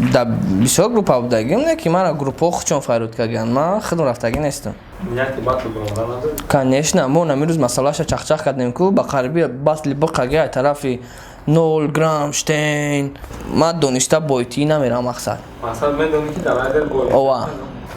Да, бисёр группа будагим, не ки мара группаҳо худшон файрод кардагианд, ман худам рафтагӣ нестам. Нияти батл баромадан надорӣ? Конечно, мо намирӯз масъалаша чахчах кардем ку, ба қариби батли биқаги ай тарафи нол грамм штейн. Ман дониста бойтӣ намерам, мақсад. Мақсад, медонӣ, ки дар Райдер бой. Ова.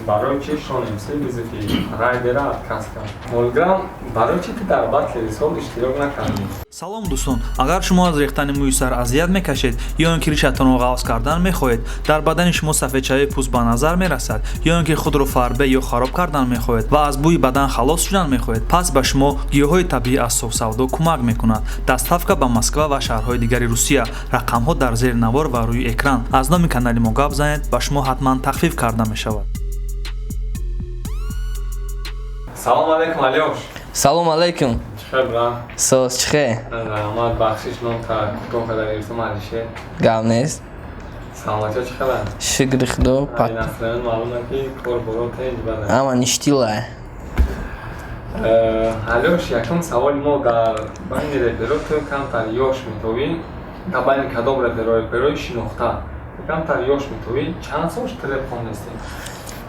Барои чи Шон МС вызови Райдера отказ кард? Нолграмм, барои чи ту дар батли сол иштирок накардӣ? Салом, дӯстон! Агар шумо аз рехтани мӯи сар азият мекашед ё ин ки ришатонро ғафз кардан мехоҳед, дар бадани шумо сафедшавии пӯст ба назар мерасад ё ин ки худро фарбе ё хароб кардан мехоҳед ва аз бӯи бадан халос шудан мехоҳед, пас ба шумо гиёҳҳои табиӣ аз Софсавдо кӯмак мекунад. Доставка ба Москва ва шаҳрҳои дигари Русия. Рақамҳо дар зери навор ва рӯи экран. Аз номи канали мо гап занед, ба шумо ҳатман тахфиф карда мешавад. Салом алейкум, Алёш. Салом алейкум. Чӣ хел, брат? Соз, чӣ хел? Раҳмат, бахшиш, ном та кӯтоҳ карда гирифтам, Алишер. Гап нест. Саломатиё чӣ хеланд? Шукри Худо. Настроен маълума, ки кор боро тенҷ бада. Ама ништила. Алёш, якум саволи мо: дар байни реперо ту камтар ёш метовӣ, дар байни кадом реперо, реперои шинохта, ту камтар ёш метовӣ? Чанд сол шуд реп хондастӣ?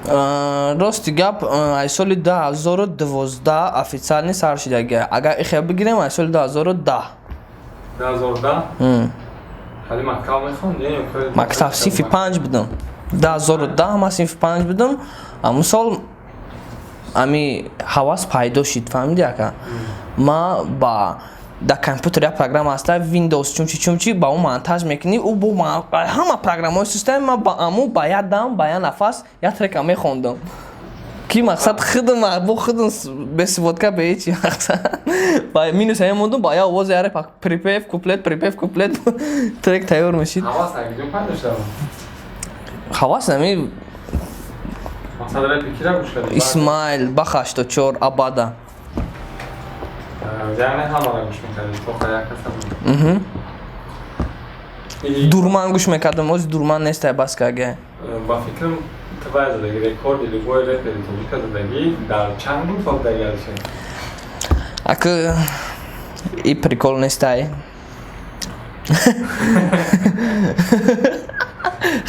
Рости гап, аз соли 2012 официально сар шидагия. Агар ихе бигирем, аз соли 2010. 2010? Ҳали мактаб мехондӣ ё кори? Мактаб, синфи панҷ будам. 2010 ман синфи панҷ будам. Ҳамун сол ами ҳавас пайдо шид, фаҳмиди, ака? Ма ба дар компютер як программа ҳаста, Windows чумчи чумчи, ба ӯ монтаж мекунӣ, ӯ бо ҳама программаҳои система, ман ба аму ба як дам, ба як нафас як трека мехондам, ки мақсад худам бо худам, без сводка, бе ҳечи, мақсад ба минус ҳамин мондум, ба як овоз, яре припев, куплет, припев, куплет, трек тайёр мешид. Ҳавас аз куҷо пайдо шуда? Ҳавас ами Мақсад, репи кира гӯш кардӣ? Исмаил, Бах 84, Абада. Яъне ҳамаро гӯш мекардӣ, тоқа як каса? Дурман гӯш мекардам, ози Дурман нестай, бас карга. Ба фикрам, ту вай задагӣ, рекорди любой репери тоҷика задагӣ. Дар чанд группа будагӣ, Алишер? Ака, и прикол нестай.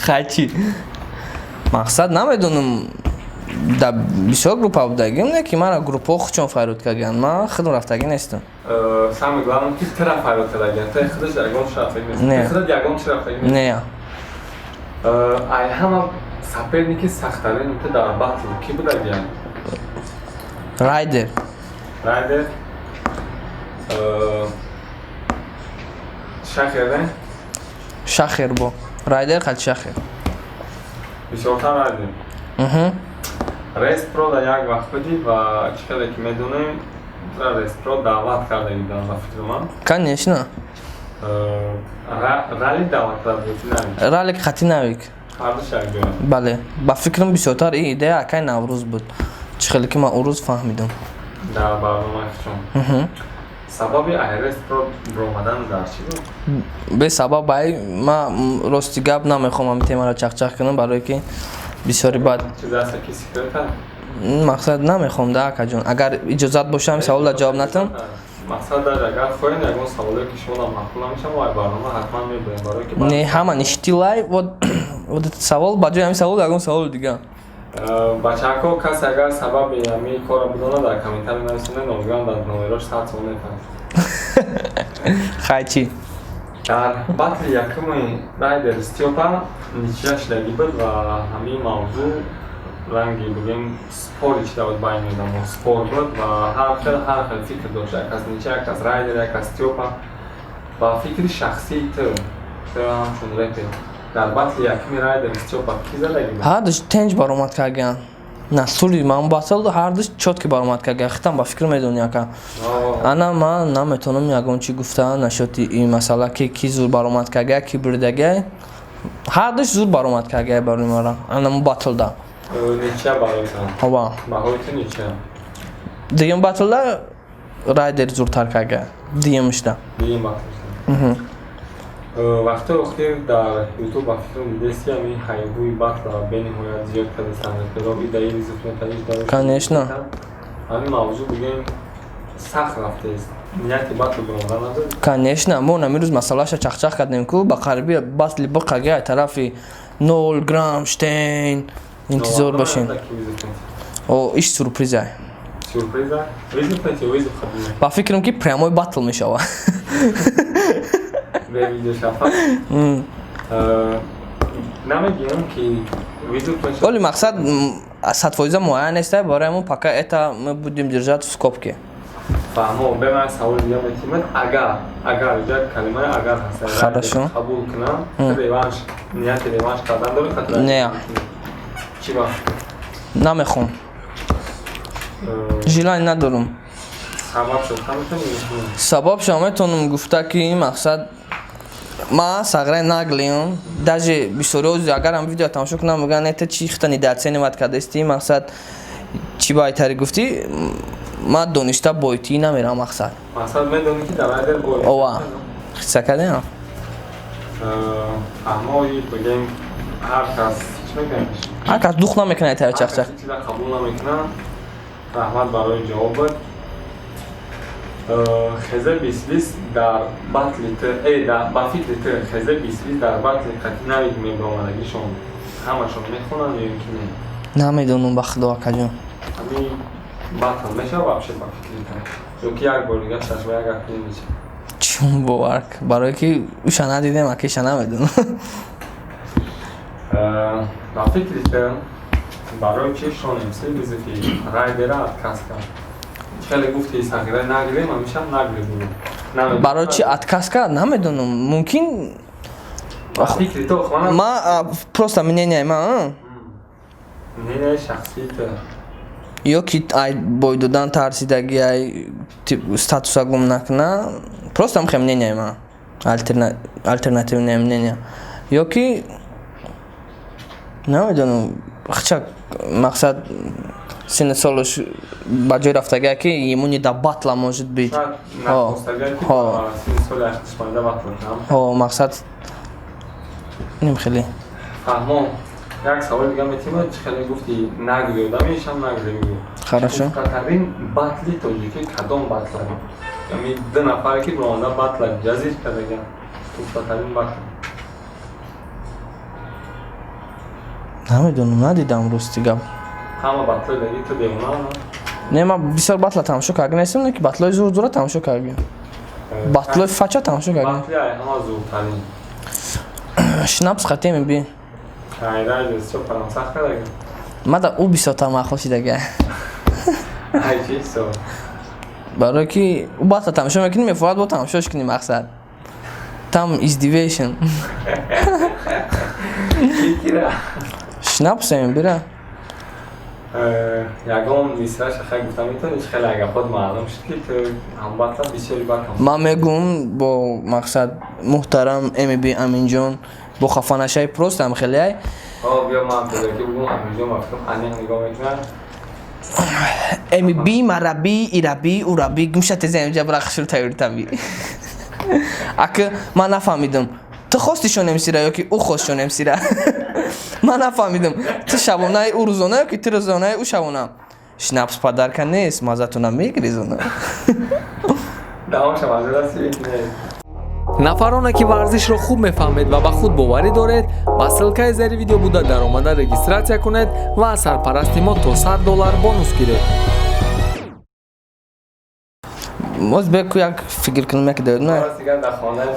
Хачи мақсад, намедонам, дар бисёр группа будагим, не ки мара группаҳо худшон файрод кардагианд, ман худам рафтагӣ нестам. Самое главное, ки тра файрод кардагианд, ту худаш ягон чи рафтагӣ нест? Не. Ту худат ягон чи рафтагӣ нест? Не. Ай ҳама соперники сахттарини ту дар батл кӣ будагианд? Райдер. Райдер, Шахер, не? Шахер бо Райдер, қати Шахер. Бисёртар Райдер. Рестпро дар як вақт будӣ ва чӣ қадар ки медонем, тура Рестпро даъват карда буданд, ба фикри ман. Конечно. Ралли даъват карда буд, навик? Ралик қати Навик. Ҳардуш якҷоя? Бале, ба фикрам, бисёртар ин идея акай Наврӯз буд, чӣ хеле ки ман он рӯз фаҳмидам. Дар барномаи худшон. Сабаби ай Рестпро баромадан дар чӣ буд? Бесабаб ай, ман рости гап намехоҳам ҳамин темаро чахчах кунам, барое ки бисёри бад. Чиз аста ки секрета? Мақсад, намехоҳам да, акаҷон, агар иҷозат боша, ҳамин саволда ҷавоб натам. Мақсад, дар агар хоҳед, ягон саволе ки шумо маъқул намешавад, мо ай барнома ҳатман мебарем, барое ки Не, ҳама ништилай. Вот этот савол, ба ҷои ҳамин савол ягон саволи дигар. Бачаҳако, касе агар сабаби ҳамин корро бидонад, дар комментарий нависонед, Нолграм дар номерош 100 сом метавад. Хай, чӣ? Дар батли якуми Райдер Стёпа ничья шудагӣ буд ва ҳамин мавзӯъ ранги бигем спори чида буд, байни одамо спор буд ва ҳар хел фикр дошт: як кас ничья, як кас Райдер, як кас Стёпа. Ба фикри шахсии ту, ту ҳамчун репер, дар батли якуми Райдер Стёпа кӣ задагӣ буд? Ҳардуш тенҷ баромад кардагианд, насури ман батл ҳардуш чётко баромад кардагианд. Хитам, ба фикр, медонӣ, ака. Ана ман наметавонам ягон чӣ гуфта нашоти ин масъала, ки ки зур баромад кардагия, ки бурдагия. Ҳардуш зур баромад кардагия барои мара анамо батлда. Ничья барои ту? Ова. Баҳои ту ничья? Дуюм батлда Райдер зуртар кардагия, дуюмишда. Дуюм батлшда. Вақтҳои охир дар Ютуб, ба фикрам, дидеси, ҳамин ҳайҳӯи батла бениҳоят зиёд кардастанд реперо, идаи вызов метавиш. Конечно. Ҳамин мавзӯъ, бигем, сахт рафтааст. Нияти батл баромадан надорӣ? Конечно, мо намирӯз масъалаша чахчах кардем ку, ба қариби батли биқаги ай тарафи Нол Грамштейн, интизор бошен. О, иш сюрприза. Сюрприза? Вызов на тебе, вызов қабул. Ба фикрам, ки прямой батл мешава. Бе видеошафа. Намегӯям, ки вызов мешава. Оли мақсад 100% муайян нест, барои мо пока это мы будем держать в скобке. Фаҳмо, бе ман саволи дига метимад, агар иҷа калимаи агар ҳаст. Хорошо. Қабул кунам, реванш, нияти реванш кардан дорӣ хатра? Не. Чӣ ба? Намехом. Желание надорам. Сабаб шуд, метавонӣ? Сабаб шо метавонам гуфта, ки мақсад ма сағраи наглиам. Даже бисёриҳо агар ҳам видео тамошо кунам, мегӯянд, это чи хита недооценивать кардасти, мақсад чӣ байтари гуфтӣ, ма дониста бойтӣ намерам, мақсад. Мақсад медонӣ, ки дар Райдер бой. Ова. Хиса кардем? Фаҳмои, бигем, ҳар кас чӣ мегӯянд? Ҳар кас дух намекунад тари чақчақ. Чиза қабул намекунад. Раҳмат барои ҷавобат. Хезе бисбис дар батли т ба фикри т, хезе бисбис дар батли қати навид мебаромадагишон ҳамашон мехонанд ё ин ки не? Намедонам, ба худо, акаҷон. Ҳамин батл мешава вообще, ба фикри т, ё ки як бор дига шаш ба як акни мешава? Чун бовар, барое ки уша надидем, акиша намедонам. Ба фикри т, барои чи Шон МС вызови Райдера отказ кард? Хеле гуфти сағира нагирем, ҳамеша нагле буд. Барои чи отказ кард, намедонам, мумкин. Фикри ту. Ма просто мнение ма. Мнение шахсии ту. Ё ки ай бой додан тарсидаги, ай статуса гум накуна, просто ҳамхе мнение ма, альтернативное мнение, ё ки намедонам, хча мақсад синни солаш ба ҷой рафтагия, ки ему не до батла, может быть. Ҳо, мақсад ним хеле. Фаҳмон, як саволи дига метима, чӣ хеле гуфти наглӣ одамешам, наглӣ бигӯ. Хорошо. Пухтатарин батли тоҷикӣ кадом батла? Ами ду нафаре ки ронда батла ҷазир кардаган, пухтатарин батл. Намедонам, надидам, рости гап. Ҳама батлои даги ту девона? Не, ман бисёр батла тамошо карда нестам, ки батлои зур зура тамошо кардем, батлои фача тамошо кардем. Батли ай ҳама зуртарин? Шнапс хатеми би. Хайра, бисёр парамсах кардаган. Мада ӯ бисёртар махосидага. Ай чи ҳисоб? Барое ки ӯ батла тамошо мекунӣ, мефоҳад бо тамошош кунӣ, мақсад там издивейшн. Кира? Шнапсем бира. Ягон мисраша хай гуфта метавонӣ, чи хеле агапот маълум шуд, ки ту ҳам батла бисёри батл. Ман мегӯм бо мақсад муҳтарам МБ Аминҷон бо хафанашаи, просто ам хелеай. Биё, ман педаки бугум, Аминҷон ба фикрам аниқ нигоҳ мекунад. МБ мараби ираби ураби гумша теза инҷа бира хушру тайёртаби. Ака, ман нафаҳмидам, ту хости Шон МСра ё ки ӯ хост Шон МСра? Ман нафаҳмидам, ту шабонаи ӯ рӯзона ё ки ту рӯзонаи ӯ шабона? Шнапс подарка нест, мазатона мегиризона. Давом шава. Нафароне, ки варзишро хуб мефаҳмед ва ба худ боварӣ доред, ба ссылкаи зери видео буда даромада регистрация кунед ва аз сарпарасти мо то 100 доллар бонус гиред. Боз беку як фикр кунам, як дод на.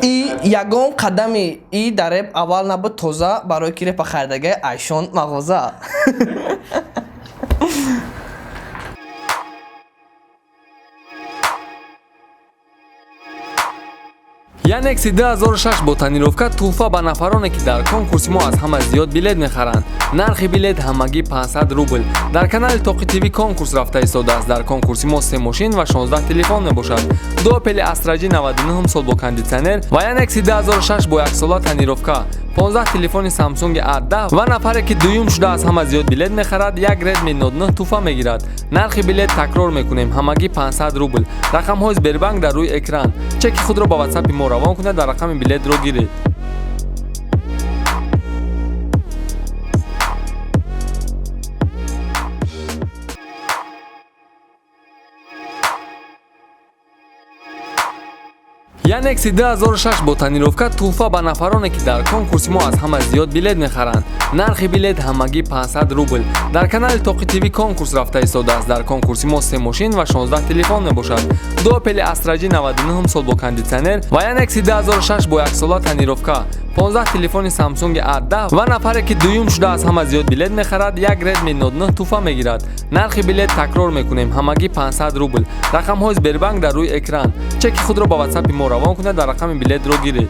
И ягон қадами и дар реп аввал набуд тоза, барои ки репа харидагай айшон мағоза. Янекси 2006 бо тонировка тӯҳфа ба нафароне, ки дар конкурси мо аз ҳама зиёд билет мехаранд. Нархи билет ҳамагӣ 500 рубл. Дар канали Тоқи ТВ конкурс рафта истодааст. Дар конкурси мо се мошин ва 16 телефон мебошад: ду Опели Астра J 99 сол бо кондитсионер ва Янекси 2006 бо яксола тонировка, 15 телефони Samsung A10, ва нафаре, ки дуюм шуда аз ҳама зиёд билет мехарад, як Redmi Note 9 тӯҳфа мегирад. Нархи билет, такрор мекунем, ҳамагӣ 500 рубл. Рақамҳои Сбербанк дар рӯи экран. Чеки худро ба ватсапи мо равон кунед ва рақами билетро гиред. Яндекси 2006 бо тонировка тӯҳфа ба нафароне, ки дар конкурси мо аз ҳама зиёд билет мехаранд. Нархи билет ҳамагӣ 500 рубл. Дар канали Тоқи ТВ конкурс рафта истодааст. Дар конкурси мо се мошин ва 16 телефон мебошад: ду Опели Астра J 99 сол бо кондитсионер ва Яндекси 2006 бо яксола тонировка, 15 телефони Samsung A10, ва нафаре, ки дуюм шуда аз ҳама зиёд билет мехарад, як Redmi Note 9 тӯҳфа мегирад. Нархи билет, такрор мекунем, ҳамагӣ 500 рубл. Рақамҳои Сбербанк дар рӯи экран. Чеки худро ба ватсапи мо равон кунед ва рақами билетро гиред.